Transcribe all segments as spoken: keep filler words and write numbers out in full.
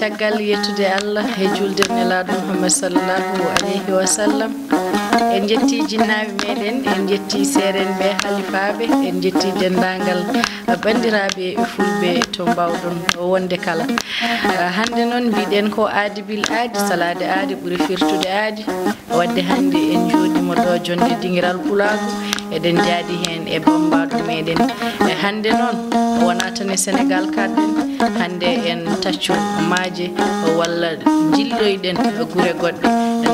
Caggal yettude Allah e julde Nelaaɗo Muhammad sallallahu alayhi wa sallam, en njetti jinnaaɓe meɗen, en njetti seerenɓe, halifaaɓe, en njetti denndaangal banndiraaɓe fulɓe to mbaawɗon wonde kala. Ah, hannde noon mbiɗen ko aadi bil aadi, salaade aadi ɓuri firtude aadi. Wadde hannde en njooɗiima ɗo jonnde dingiral pulaagu, eɗen njaaɗi heen e bammbaaɗo meɗen. E hannde noon, wonaa tan e Senegaal kaɗɗen, hannde en tacco maaje walla njilloyɗen gure goɗɗe,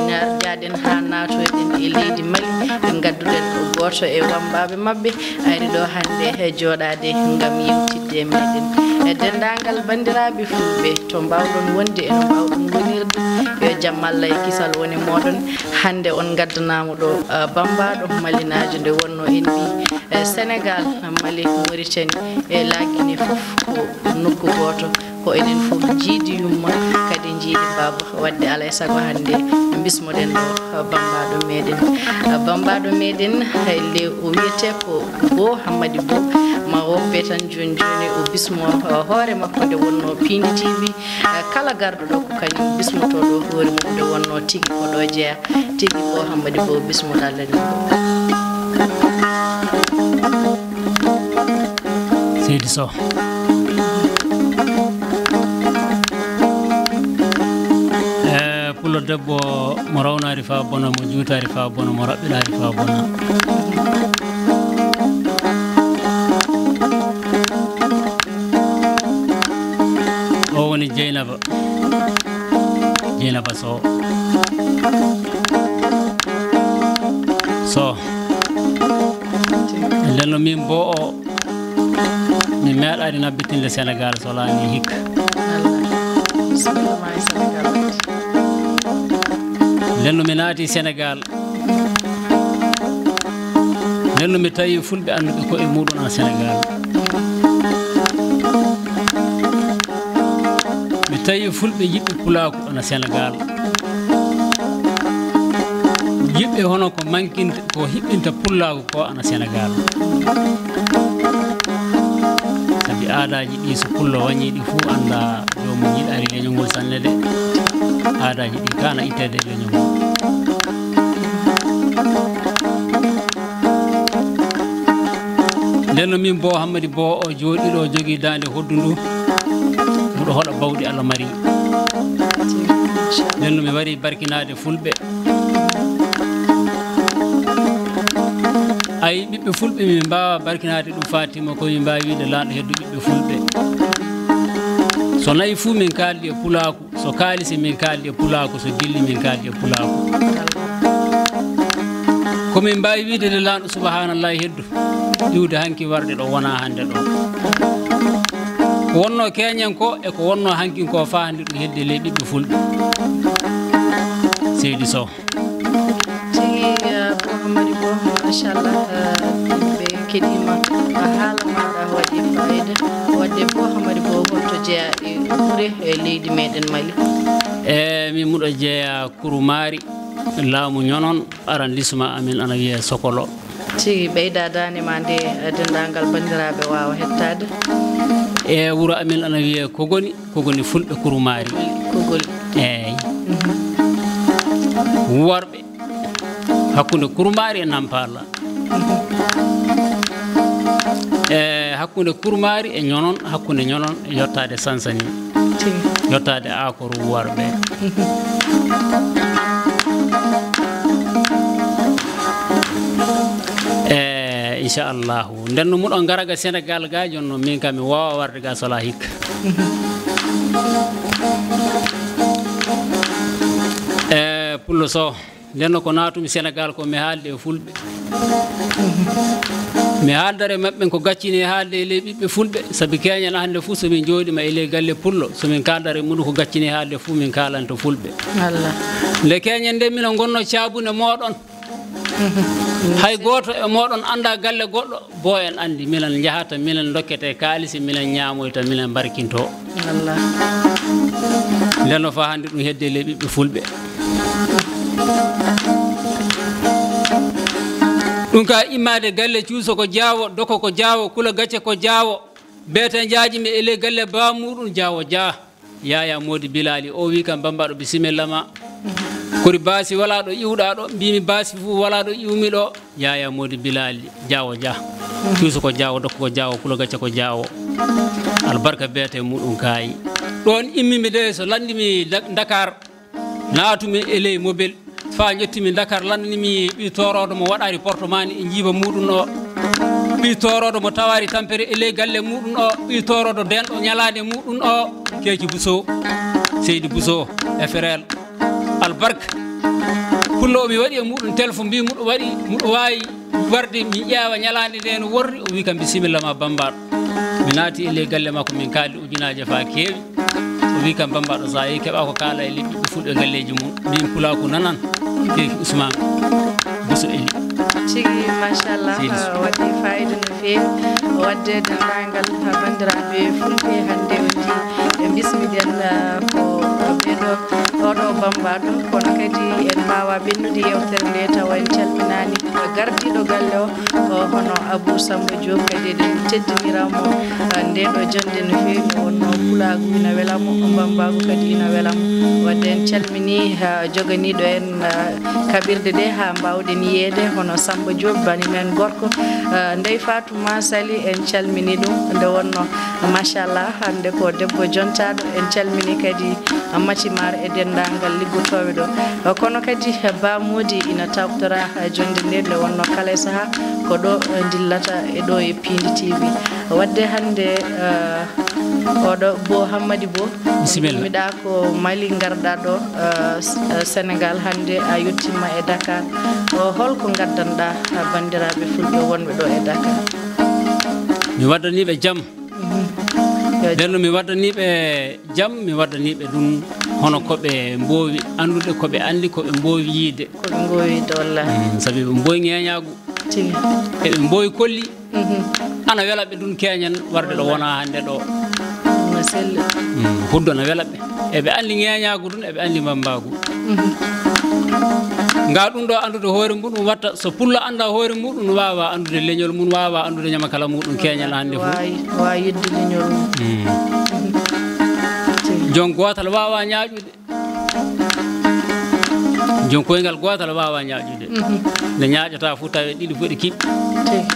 njaaɗen haa naatoyɗen e leydi Mali, ngadduɗen gooto e wammbaaɓe maɓɓe, ari ɗo hannde e jooɗaade ngam yewtidde e meɗen. E denndaangal banndiraaɓe fulɓe, to mbaawɗon wonde e no mbaawɗon wonirde, yo jam Allah e kisal wone mooɗon. Hannde on ngaddanaama ɗo, ah, bammbaaɗo malinaajo, nde wonnoo en mbii, eh, Senegaal, Mali, Mauritanie, e La Guinée fof ko nokku gooto. Ko enen fof njiidi yumma, kadi njiidi baaba. Wadde alaa e sago hannde bismoɗen ɗo bammbaaɗo meɗen. Bammbaaɗo meɗen, hay le o wiyetee ko Bo Hammadi Bo, ma woppe tan jooni jooni o bismo hoore makko nde wonnoo piindi T V. Kala garɗo ɗo ko kañum bismotoo ɗo hoore mum nde wonnoo tigi ko ɗo jeyaa. Tigi Bo Hammadi Bo, bismillah. Seydi Sow. Eh, pullo debbo mo rawnaari faa bona, mo juutaari faa bona, mo raɓɓiɗaari faa bona. O woni Jeynaba. Jeynaba Sow. Sow. Nden no min bo o, mi meeɗaani nabbitinde Senegaal so laani hikka. Nden no mi naati Senegaal. Nden no mi tawi fulɓe annduɓe koye muɗum en Senegaal. Mi tawi fulɓe yiɗɓe pulaaku ana Senegaal. Yiɗɓe hono ko mankinta, ko hiɓɓinta pulaaku ko ana Senegaal. Sabi aadaaji ɗi so pullo wañii ɗi fuu annda joomum yiɗaari leñol ngol sanne de. Aadaaji ɗi kaana itteede e leñol ngol. Nden no min Bo Hammadi Bo o jooɗiiɗo o jogii daande hoddu ndu, muɗo hoɗa bawɗi Allah mari. Nden no mi wari barkinaade fulɓe. Ay, ɓiɓɓe fulɓe min mbaawa barkinaade ɗum Fatima, ko min mbaawi wiide laanɗo heddu ɓiɓɓe fulɓe. So nayi fuu min kaaldi e pulaaku, so kaalisi min kaaldi e pulaaku, so gilli min kaaldi e pulaaku. Ko min mbaawi wiide nde laanɗo subhanallahi heddu, iwde hanki warde ɗo wona hannde ɗo. Ko wonno keñen ko e ko wonno hankin ko faa hannde ɗum heddi ley ɓiɓɓe fulɓe. Seydi Sow. Tigi, eh, Bo Hammadi Bo, machallah, eh, yimɓe keɗiima, eh, haala maaɗa waɗi fayida. Wadde Bo Hammadi Bo, holto jeyaa e gure e leydi meɗen Mali? E, min muɗo jeyaa Kurmaari, laamu Ñonon, arrondissement amin ana wiyee Sokolo. Tigi, ɓeyda daande ma nde, eh, denndaangal banndiraaɓe waawa heɗtaade. E, wuro amin ana wiyee Kogoni, Kogoni fulɓe Kurmaari. Kogoni. Eey. Mhm. Worɓe hakkunde Kurmaari e Nampala. E hakkunde Kurmaari e Ñonon, hakkunde Ñonon e yottaade Sansani. Tigi. Yottaade Akoru Warɓe. E, inchallahu. Nden no muɗon ngara ga Senegaal ga, jooni no min kam mi waawa warde ga sola hikka. E, Pullo Sow. Nden no ko naatumi Senegaal ko mi haalde e fulɓe. Mi haaldare maɓɓe ko gaccini e haalde e ley ɓiɓɓe fulɓe, sabi keñen hannde fuu so min njooɗima e ley galle pullo, so min kaaldare muɗum ko gaccini e haalde fuu min kaalanto fulɓe. Allah. Nde keñen nde mino ngonno caabune mooɗon. Hay gooto e mooɗon annda galle goɗɗo. Bo en anndi, minen njahata, minen ndokkete kaalisi, minen ñaamoyta, minen mbarkinto. Wallah. Nden no faa hannde ɗum hedde ley ɓiɓɓe fulɓe. Ɗum ka immaade galle cuuso ko jaawo, doko ko jaawo, kula gacce ko jaawo, beete njaaji mi e ley galle baamuɗum jaawo jaa. Yaya Modi Bilali, o wi kam, "Bambaɗo, bisimilla ma." Kori baasi wala ɗo iwɗa ɗo? Mbimi, "Baasi fuu wala ɗo iwmi ɗo." Yaya Modi Bilali, Jaawo Jah. Cuuso ko Jaawo, dokko ko Jaawo, kulo gacca ko Jaawo. Albarka beete muɗum kaayi. Ɗon immimi de, so landimi Dak-, Dakar, naatumi e ley mobel. Faa njottimi Dakar, landinimi ɓii tooroodo mo waɗaari portomaani e njiiba muuɗum o. Ɓii tooroodo mo tawaari tampere e ley galle muuɗum o. Ɓii tooroodo denɗo ñalaande muuɗum o. Keeci Buso, Seydi Buso, F R L. Albarka. Pullo o mi waɗi e muuɗum telefon, mbi muɗo waɗi, muɗo waawi warde, mi ƴeewa ñalaande nde no worri. O wi kam, "Bisimilla ma, Bambaɗo." Mi naati e ley galle makko, min kaaldi ujunaaje faa keewi. O wi kam, "Bambaɗo, so a yehi, keɓa ko kaala e liɓɓi ɓe fulɓe galleeji mum." Mbimi, "Pulaaku nanan, keeki Usmaan Buso Eli." Tigi, machallah, Seydi Sow. Waɗi fayida no feewi. Wadde denndaangal banndiraaɓe fulɓe, hannde on njii ɓe mbismiɗen, ah, ko ɓeeɗo, oɗo Bambaɗo, kono kadi en mbaawa ɓennude yewtere nde tawa en calminaani gardiiɗo galle o, o hono Abou Samba Diop, kadi eɗen teddinira mo, ah, ndee ɗo jonnde no feewi, nde wonnoo pulaagu ina wela mo, bambaagu kadi ina wela mo. Wadde en calminii, ah, joganiiɗo en, ah, kaɓirɗe ɗe haa mbaawɗen yiyeede, hono Samba Diop, bani men gorko, ah, Ndey Fatou Masali, en calminii ɗum, nde wonnoo, machallah, hannde ko debbo jontaaɗo, en calminii kadi Mati Maar e denndaangal liggotooɓe ɗo. Kono kadi Ba Mody ina tawtora jonnde nde, nde wonnoo kala e sahaa ko ɗo dillata e ɗo e Piindi T V. Wadde hannde, eh, oɗo Bo Hammadi Bo, bisimilla. Miɗa ko Mali ngarɗa ɗo, eh, S-, eh, Senegal, hannde a yettima e Dakar. O, holko ngaddanɗa, eh, banndiraaɓe fulɓe wonɓe ɗo e Dakar? Mi waddanii ɓe jam. Mhm. Yo jam. Nden no mi waddanii ɓe jam, mi waddanii ɓe ɗum hono ko ɓe mboowi anndude, ko ɓe anndi, ko ɓe mboowi yiide. Ko ɓe mboowi yiide, wallahi. Mm, sabi ɓe mboowi ŋeeñaagu. Tigi. Eɓe mboowi kolli. Mhm. Ana wela ɓe ɗum keeñen warde ɗo wona hannde ɗo. No selli. Mm, huddo na wela ɓe. Eɓe anndi ŋeeñaagu ɗum, eɓe anndi mbammbaagu. Mhm. Nga ɗum ɗo anndude hoore muɗum watta, so pullo annda hoore muɗum, waawa anndude leñol mum, waawa anndude ñamakala muɗum keeñen hannde fof. Waawi, waawi yidde leñol mum. Mm. Mhm. Joom gootal waawa ñaaƴude. Joom koyngal gootal waawa ñaaƴude. Mhm. Nde ñaaƴata fof tawe ɗiɗi fof ɗi kiɓɓi. Tigi.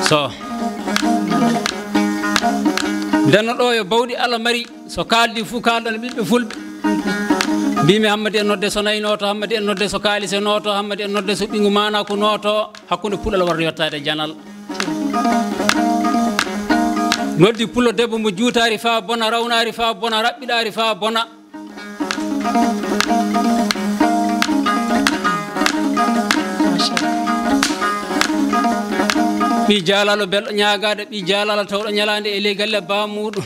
So. Ndenno ɗo yo bawɗi Allah mari, so kaaldi fof kaaldan ɓiɓɓe fulɓe. Mbimi Hammadi e nodde so nayi nooto, Hammadi e nodde so kaalise nooto, Hammadi e nodde so ɓiŋngu maana ko nooto, hakkunde puɗal warde yottaade janal. Noddi pullo debbo mo juutaari faa bona, rawnaari faa bona, raɓɓiɗaari faa bona. Ɓii jaalalo belɗo ñaagaaɗo, ɓii jaalalo tawɗo ñalaande e ley galle baamuɗo.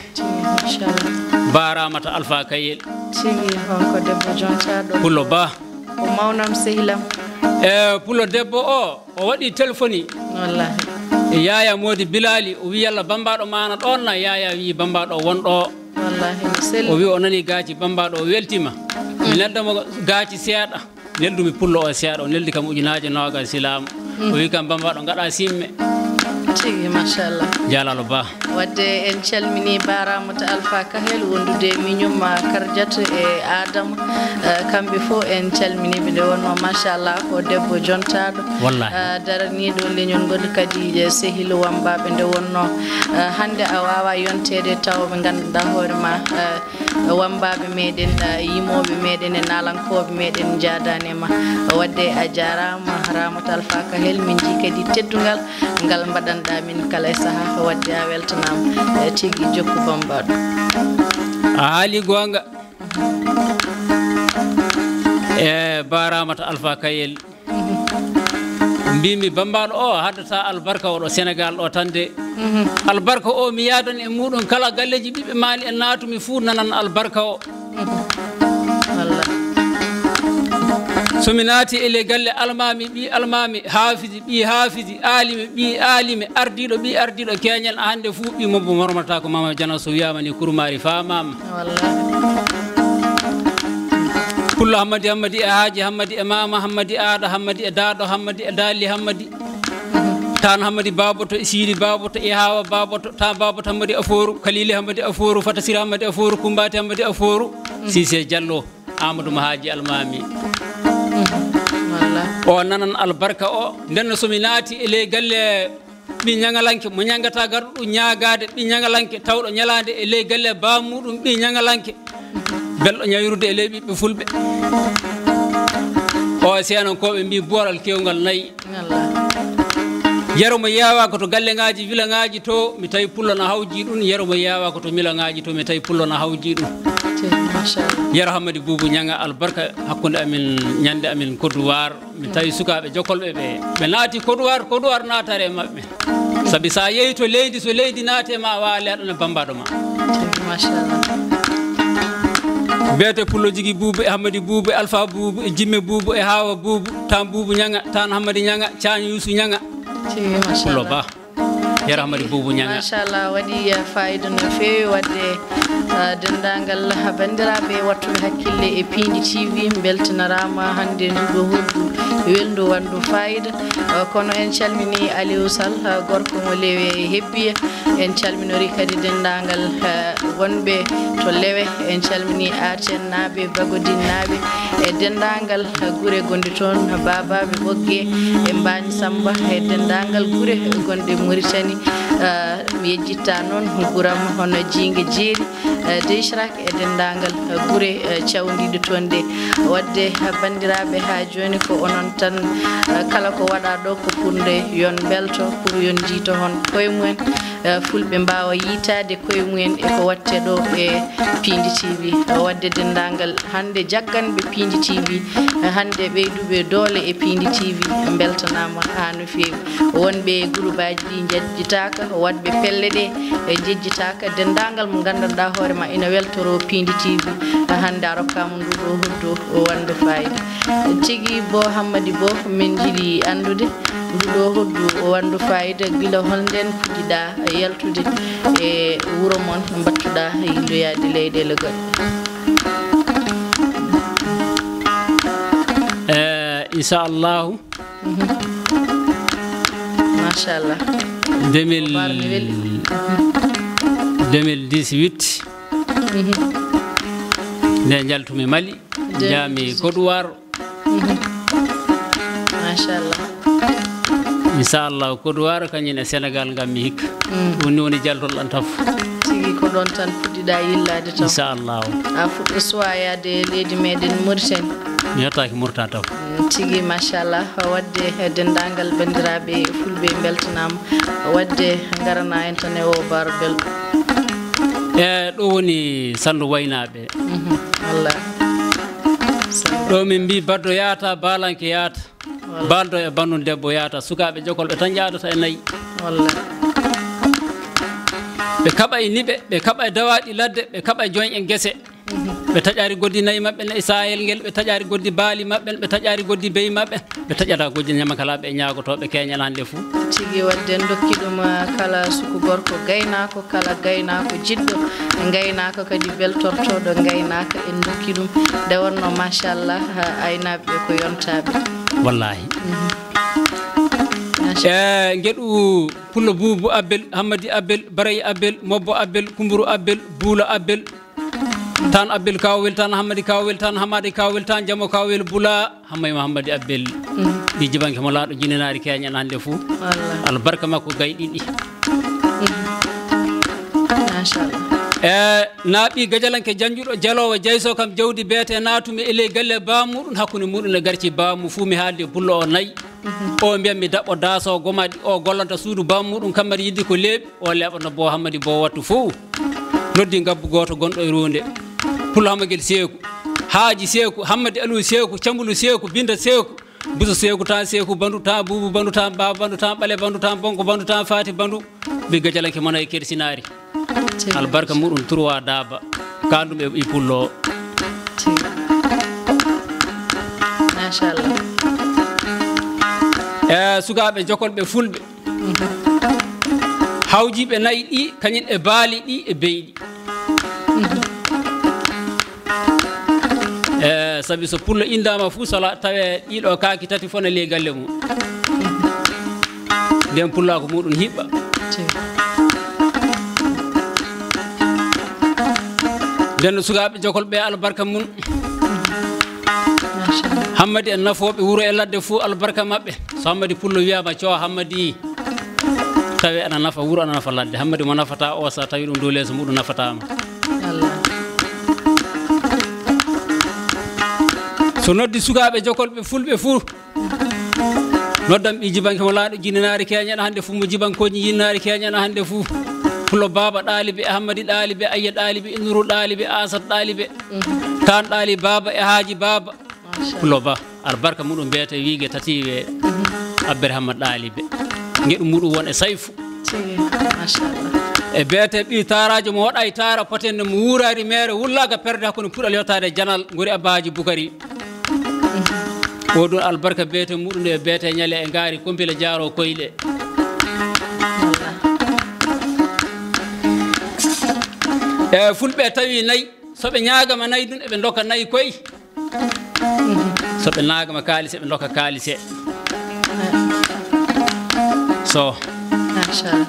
Machallah. Baaraamata Alfa Kayel. Tigi, on ko debbo jontaaɗo. Pullo Ba. O mawnam, sehilam. E pullo debbo o, o waɗi telefoni. Wallahi. E Yaya Modi Bilali, o wi yalla bambaɗo mana ɗon na? Yaya wi bambaɗo won ɗo. Wallahi, mi selli. O wi o nani gaaci bambaɗo, o weltima. Mi nelda mo gaaci seeɗa. Neldumi pullo o seeɗa, o neldi kam ujunaaje noogas e laamu. O wi kam bambaɗo ngaɗa simme. Tigi, machallah. Jaalalo Ba. Wadde en calmini Baramata Alpha Kahel wondude e miñum, ah, Kardiata e Adama, eh, kamɓe fof en calminiɓe. Nde wonno machallah ko debbo jontaɗo, wallahi, ah, daraniɗo leñol ngol, kadi e sehil wambaɓe. Nde wonno, ah, hande a wawa yonteede taw ɓe ganduɗa hoore ma, ah, wambaɓe meɗen, ah, yimoɓe meɗen e nalankoɓe meɗen jaadani e ma. Wadde a jarama Ramata Alpha Kahel, min jii kadi teddungal ngal mbaɗanɗa min kala e saaha. Wadde a weltanama, eh, tigi jokku bambaɗo. A haali goonga. E Baramata Alpha Kayel. Mbimi bambaɗo o haddata albarka oɗo Sénégal ɗo tan de. Albarka o mi yaadan e muɗum kala galleji ɓiɓɓe mali en naatumi fuu nanan albarka o. Wallah. So mi naati e le galle almami, ɓi almami, haafidi, ɓi haafidi, alimi, ɓi alimi, ardiɗo, ɓi ardiɗo keñen hande fuu ɓi mobbo mormata ko mama jana so wiyama ni kurmari famama. Wallahi. Pullo Hammadi, Hammadi e Haaji, Hammadi e Mama, Hammadi e Aada, Hammadi e Daado, Hammadi e Daali, Hammadi. Tan Hammadi Baboto, Sidi Baboto, Ihawa Baboto, Tan Baboto Hammadi Aforu, Kalili Hammadi Aforu, Fatasir Hammadi Aforu, Kumbati Hammadi Aforu, Sise Jallo, Amadou Mahaji Almami. Walla. O nanan albarka o, nden no so mi naati e ley galle ɓi ñagalanke, mo ñagata garɗo ɗum ñaagaade ɓi ñagalanke, tawɗo ñalaande e ley galle baamuɗum ɓi ñagalanke. Belɗo ñawirude e ley ɓiɓɓe fulɓe. O seenankooɓe mbi buwaral kewngal nayi. Walla. Yero mo yeewa ko to galleŋaaji, wilaŋaaji to, mi tawi pullo na hawji ɗum. Yero mo yeewa ko to milaŋaaji to, mi tawi pullo na hawji ɗum. Te, machallah. Yero Hammadi Buubu Ñaŋa, albarka hakkunde amin, ñande amin Kodduwaar. Mi tawi sukaaɓe jokolɓe ɓe, ɓe naati Kodduwaar, Kodduwaar naatare e maɓɓe. Sabi so a yehi to leydi, so leydi naati e ma, a waawaa leeɗo ne bambaɗo ma. Te, machallah. Beete pullo jigi Buubu e Hammadi Buubu e Alfa Buubu e Jimme Buubu e Haawa Buubu, Tan Buubu Ñaŋa, Tan Hammadi Ñaŋa, Caañ Yuusu Ñaŋa. Tigi, machallah. Pullo Ba. Yero Hammadi Buubu Ñaŋa. Machallah, waɗi, eh, fayida no feewi. Waɗde, eh, denndaangal, eh, banndiraaɓe waɗtuɓe hakkille e Piindi T V, mbeltanaraama hannde nduɗo hoddu welndu wanndu fayida. Eh, kono en calminii Aliou Sall, eh, gorko mo Lewe Hebbiya. En calminorii kadi denndaangal, eh, wonɓe to Lewe. En calminii Aten naaɓe, Bagodin naaɓe, e denndaangal gure gonɗe toon, Baabaaɓe Ɓoggee e Mbaañ Sammba, e denndaangal gure gonɗe Muritani. Eh, mi yejjittaa noon guram hono Jiinge Jeeri, eh, Deycrak, e denndaangal gure, eh, cawndiiɗe toon ɗe. Waɗde, eh, banndiraaɓe, haa jooni ko onon tan, eh, kala ko waɗaa ɗo ko pour nde yon mbelto, pour yon njiyto hon koye mumen, eh, fulɓe mbaawa yiytaade koye mumen e ko waɗtee ɗo e Piindi T V. Waɗde denndaangal hannde jagganɓe Piindi T V, hannde ɓeyduɓe doole e Piindi T V, mbeltanaama haa no feewi. Wonɓe e gurubaaji ɗi njejjitaaka, waɗɓe pelle ɗe, e njejjitaaka, denndaangal mo nganndanɗaa hoore ma ina weltoroo Piindi T V, hannde a rokkaama nduɗo hoddu wanndu fayida. Tigi Bo Hammadi Bo, min njiɗi anndude nduɗo hoddu wanndu fayida, gila hol ndeen puɗɗiɗaa yaltude e wuro mon, mbattuɗaa yilloyaade leyɗeele goɗɗe? Eh, inchallahu. Machallah. deux mille, Obar mi weli. deux mille dix-huit. Nde njaltumi Mali, njaami Kodduwaar. Machallah. Inchallah, Kodduwaar kañum e Sénégal ngam mi hikka. Ɗum ni woni jaltol ɗan taf. Tigi ko ɗoon tan puɗɗiɗaa yillaade taw. Inchallah. A fuɗɗo suwayaade e leydi meɗen Mauritanie. Mi yettaaki Mauritanie taf. Mm, tigi, machallah. Waɗde e denndaangal banndiraaɓe fulɓe mbeltanaama. Waɗde ngaranaa en tan e o baro belɗo. E ɗo woni Sanndu Waynaaɓe. Mhm, wallaahi. Ɗo min mbi baddo yaata, baalanke yaata. Baldo e bannun debbo yaata, sukaaɓe jokolɓe tan yaadata e nayi. Wallaahi. Ɓe kaɓa e niɓe, ɓe kaɓa e dawaaɗi ladde, ɓe kaɓa e joñƴe gese. Ɓe taƴaari goddi nayi maɓɓe ne e saayel ngel, ɓe taƴaari goddi baali maɓɓe, ɓe taƴaari goddi beyi maɓɓe, ɓe taƴata goddi ñamakalaaɓe e ñaagotooɓe keeñal hannde fuu. Tigi, waɗde en ndokki ɗum, ah, kala suku gorko gaynaako, kala gaynaako jiɗɗo ngaynaaka, kadi beltortooɗo ngaynaaka, en ndokki ɗum. Nde wonnoo, machallah, ah, aynaaɓe ɓe ko yontaaɓe. Wallaahi. E ngeɗu Pullo Buubu Abbel, Hammadi Abbel, Baray Abbel, Mobbo Abbel, Kumburu Abbel, Buulo Abbel, Tan Abbel Kawel, Tan Hammadi Kawel, Tan Hammadi Kawel, Tan Jamo Kawel, Bula, Hammay Mahammadi Abbel. Ɗi jibanke mo laaɗo jinanaari keeñen hannde fuu. Wallaahi. Albarka makko gay ɗiɗi. Machallah. E naaɓi gajalanke janjuɗo jaloowo jayso kam jawdi beete naatumi e ley galle baamuɗum, hakkunde muɗum e garci baamu fuu mi haaldi e pullo o nayi. O mbiyam mi daɓɓo daaso gomaɗi o gollanta suudu baamuɗum kammari yiddi ko leeɓi o leeɓa no bo Hammadi bo wattu fuu. Noddi ngabbu gooto gonɗo e ruunde. Pullo Hammagel Seeku. Haaji Seeku, Hammadi Aliou Seeku, Cambulu Seeku, Binta Seeku. Buso Seeku, Tan Seeku Bandu, Tan Buubu Bandu, Tan Baaba Bandu, Tan Ɓale Bandu, Tan Bonko Bandu, Tan Faati Bandu. Ɓe gajalanke mona e kersinaari. Albarka muɗum trois daaba. Kandum e, e pullo. Machallah. E sukaaɓe jokolɓe fulɓe. Hawjiiɓe nayi ɗi, kañum e baali ɗi e beyɗi. E sabi so pullo indaama fuu sala tawe ɗiɗo kaaki tati fof ne ley galle mum. Nden pullaaku muɗum hiɓɓa. Nden no sukaaɓe jokol ɓe albarka mum. Hammadi en nafooɓe wuro e ladde fuu albarka maɓɓe. So Hammadi pullo wiyaama coo Hammadi, tawi ana nafa wuro, ana nafa ladde. Hammadi mo nafata o, so a tawi ɗum dow leeso muɗum nafataama. So noddi sukaaɓe jokol ɓe fulɓe fuu, noddan ɓii jibanke mo laaɗo jinnaari keeñana hannde fuu, mo jibankooji jinnaari keeñana hannde fuu. Pulo baaba ɗaalibe, Hammadi ɗaalibe, Ayya ɗaalibe, Innuru ɗaalibe, Asat ɗaalibe, Taan ɗaali baaba e Haaji baaba. Pulo ba, albarka muɗum beete wiige tati we Abberhamma ɗaalibe. Ngeɗu muɗum won e Sayfu. E beete ɓii taaraajo mo waɗa e taara potenne mo wuuraari meere wullaaga perde hakkunde puɗal yottaade janal ngori Abba Haaji Bukari. O ɗum albarka beete muɗum e beete ñale e ngaari kompile jaaro koyɗe. E fulɓe tawi nayi, so ɓe ñaagama nayi ɗum, eɓe ndokka nayi koy. So ɓe ñaagama kaalise, ɓe ndokka kaalise. So. Machallah.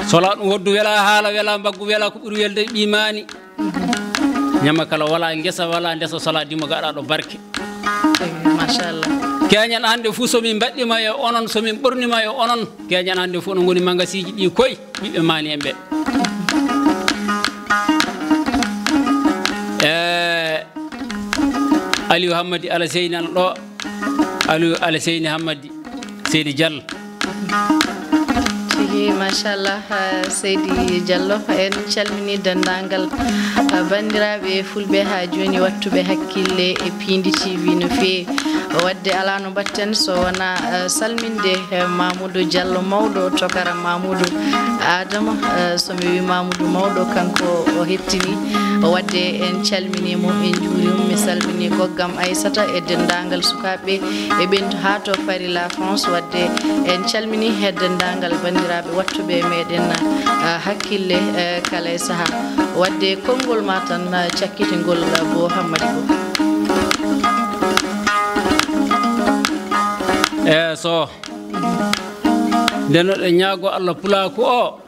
Sola ɗum woddu wela, haala wela, mbaggu wela, ko ɓuri welde ɓii maani. Ñama kala wala ngesa, wala ndesa, sola dimo gaɗa ɗo barke. Machallah. Keñan hannde fuu so min mbaɗɗima e onon, so min ɓornima e onon, keñan hannde fuu no ngoni magasiiji ɗi koy ɓiɓɓe maani en ɓe. E Aliou Hammadi Alaseyni ana ɗo. Aliou Alaseyni Hammadi Seydi Diallo. Tigi, machallah, ah, Seydi Diallo, en calmini denndaangal, ah, banndiraaɓe fulɓe haa jooni wattuɓe hakkille e Piindi T V no feewi. Wadde alaa no mbaɗten so wonaa, ah, salminde, eh, Mamoudou Diallo mawɗo, tokara Mamoudou Adama, eh, so mi wii Mamoudou mawɗo, kanko o hettini. Wadde en calmini mo, en njuuri mo, mi salmini goggam Aissata e denndaangal sukaaɓe e ɓen haa to Paris, la France. Wadde en calmini e denndaangal banndiraaɓe wattuɓe meɗen, ah, hakkille, eh, kala e sahaa. Wadde konngol ma tan, ah, cakkitingol, ah, Bo Hammadi Bo. E so nde no ɗen ñaago Allah pulaaku o,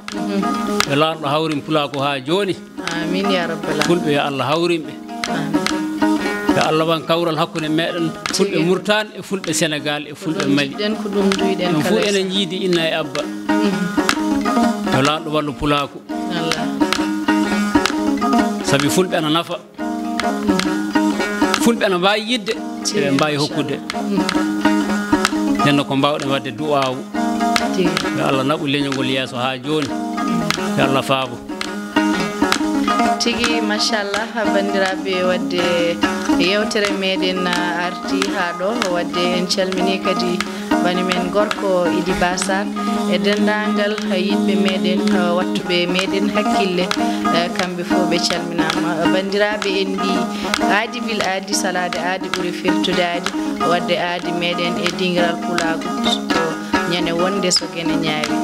yo laanɗo hawrin pulaaku haa jooni. Amin ya rabbal alamin. Fulɓe yo Allah hawrin ɓe. Amin. Yo Allah wan kawral hakkunde meɗen fulɓe Murtaan e fulɓe Senegal e fulɓe Mali. Jiɗɗen ko ɗum duyɗen en fuu kala enen sahaa. Yiidi inna e abba. Yo laanɗo wallu pulaaku. Allah. Sabi fulɓe ana nafa. Fulɓe ana mbaawi yiɗde, eɓe mbaawi hokkude. Nden no ko mbaawɗen waɗde du'aawu. Yo Allah naɓu leñol ngol yeeso haa jooni. Yo Allah faabo. Tigi, machallah, banndiraaɓe, wadde yeewtere meɗen arti haa ɗo, wadde en calmini kadi bani men gorko Idi Basar e denndaangal yiɗɓe meɗen, wattuɓe meɗen hakkille, kamɓe fof ɓe calminaama. Banndiraaɓe, en mbii aadi bil aadi, salaade aadi ɓuri firtude aadi, wadde aadi meɗen e dingiral pulaagu ko ñande wonde so gene ñaawi.